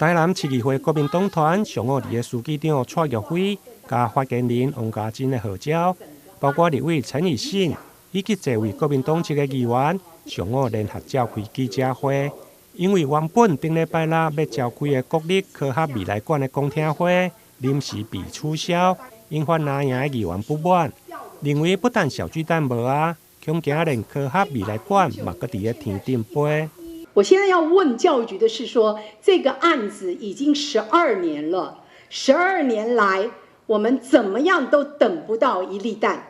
台南市議會國民黨團上午佇書記長蔡玉輝佮發言人王家珍的號召，包括立委陳以信以及濟位國民黨籍的議員，上午聯合召開記者會。因為原本頂禮拜六欲召開的國立科學未來館的公聽會臨時被取消，引發藍營的議員不滿，認為不但小巨蛋無啊，恐驚連科學未來館嘛閣佇咧天頂飛。我現在要問教育局的是說，這個案子已經十二年了，十二年來，我們怎麼樣都等不到一粒蛋。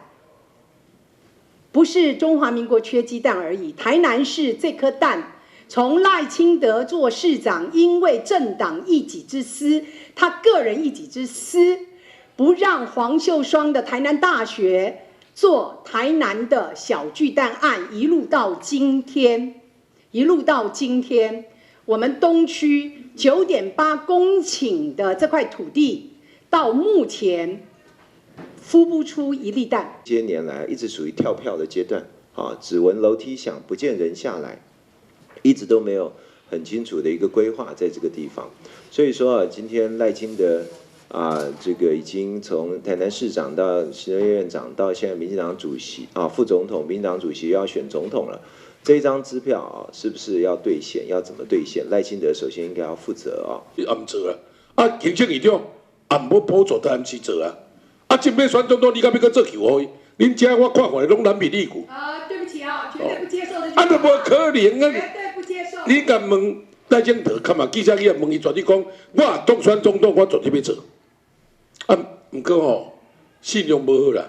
不是中華民國缺雞蛋而已，台南市這顆蛋，從賴清德做市長，因為政黨一己之私，他個人一己之私，不讓黃秀雙的台南大學做台南的小巨蛋案，一路到今天。一路到今天，我們東區9.8公頃的這塊土地，到目前孵不出一粒蛋。這些年來一直屬於跳票的階段，啊，只聞樓梯響，不見人下來，一直都沒有很清楚的一個規劃在這個地方。所以說啊，今天賴清德啊，這個已經從台南市長到行政院長，到現在民進黨主席啊，副總統、民進黨主席又要選總統了。這張支票啊，是不是要兌現？要怎麼兌現？賴清德首先應該要負責啊。伊毋做啊，啊，行政院長也毋欲補助台南市做啊。啊，這擺選總統，你敢欲閣做球予伊？恁遮我看看攏藍皮理據。啊，對不起啊，絕對不接受的。啊，都無可能啊！絕對不接受。你共問賴清德，較嘛記者去問伊，絕對講，我當選總統，我絕對欲做。啊，毋過吼，信用無好啦，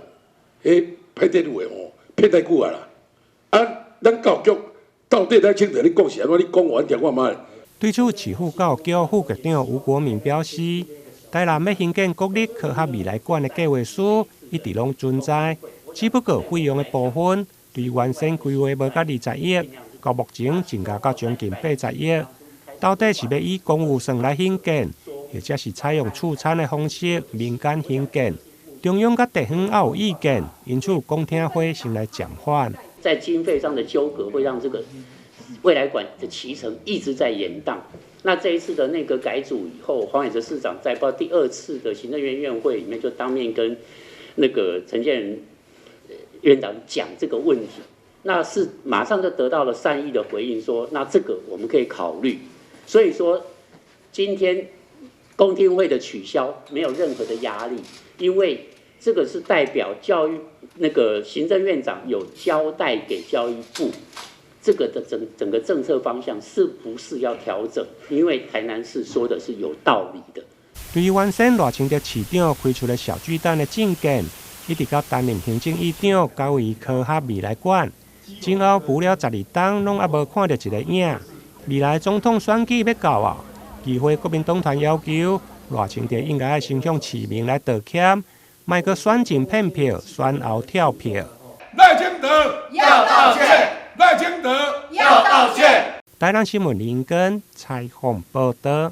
彼歹電話吼，騙太久啊啦。啊，咱教育局到底賴清德你講是按怎？你講我聽看覓。對此，市府教育局副局長吳國明表示，台南欲興建國立科學未來館的計劃書一直攏存在，只不過費用的部分對原先規劃無到20億，到目前增加到將近80億。到底是欲以公預算來興建，或者是採用促參的方式民間興建？中央佮地方也有意見，因此公聽會先來暫緩。在經費上的糾葛，會讓這個未來館的期程一直在延宕。那這一次的內閣改組以後，黃偉哲市長在報第二次的行政院院會裡面，就當面跟那個陳建仁院長講這個問題，那是馬上就得到了善意的回應，說那這個我們可以考慮。所以說，今天公聽會的取消沒有任何的壓力，因為這個是代表教育那個行政院長有交代給教育部，這個的整整個政策方向是不是要調整？因為台南市說的是有道理的。對於原先賴清德市長開出的小巨蛋的政見，一直到擔任行政院長，交予科學未來館，前後浮了12冬，攏猶無看著一个影。未來總統選舉欲到啊，議會國民黨團要求賴清德應該先向市民來道歉，莫閣選前騙票，選後跳票。賴清德要道歉，賴清德要道歉。台南新聞林根採訪報導。